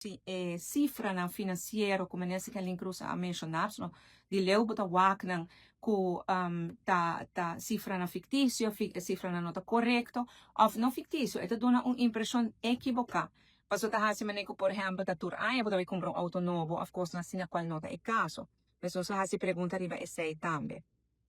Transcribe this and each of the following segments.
Si e cifranan financiero cu Minister Kelly Cruz a menciona, no, di leu bo ta wak nan cu ta cifranan ficticio, cifranan no ta corecto, of no ficticio, e ta duna un impresion equivoca. Paso ta hasi manera cu, por ehempel, ta tur aña bo ta bay cumpra un auto nobo, of cos asina, cual no ta e caso. Mas nos a hasi pregunta riba esey tambe.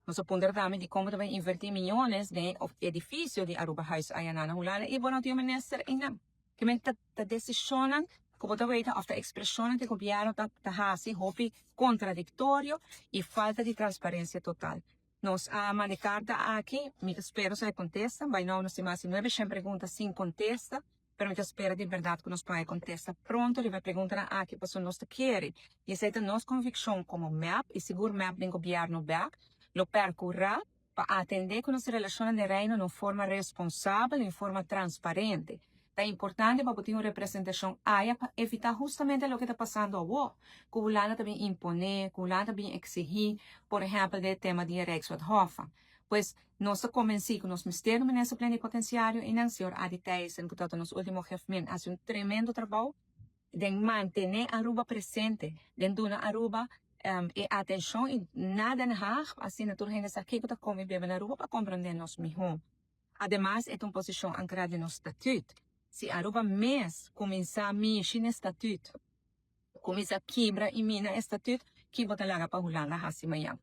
Nos a puntra tambe di con ta inverti miyones den edificio di Aruba House aya na Hulanda y bo no tin minister einan. Kiermen ta decision cu ta weta of ta expresion cu gobierno ta hasi hopi contradictorio y falta di transparencia total. Nos a manda carta aki, mi ta spera su contesta, by now nos tin mas di 900 pregunta sin contesta, pero mi ta spera di berdad cu nos por contesta pronto riba pregunta aki, pasobra nos kier. Y esey ta nos conviccion como MEP y sigur MEP den gobierno bek, lo percura pa atende cu nos relacion den Reino di forma responsabel y forma transparente. Ta importante pa tin un representacion aya pa evita justamente loke ta pasando awor. Cu Hulanda ta bin impone, cu Hulanda ta bin exigi, por ehempel, e tema di Rijkswet Hoffa. Pues nos ta convenci cu nos mester di minister plenipotenciario y nan señor Adi Thijssen, cu ta nos ultimo GFMIN, a haci un tremendo trabou di mantene Aruba presente, di duna Aruba e atencion y na Den Haag, asina tur hende sa kico ta come bebe na Aruba pa comprende nos miho. Ademas, e ta un posicion ancra den nos statuut. Si Aruba mes cuminsa mishi na statuut, cuminsa kibra y mina statuut, kico ta laga pa Hulanda hasi mañan?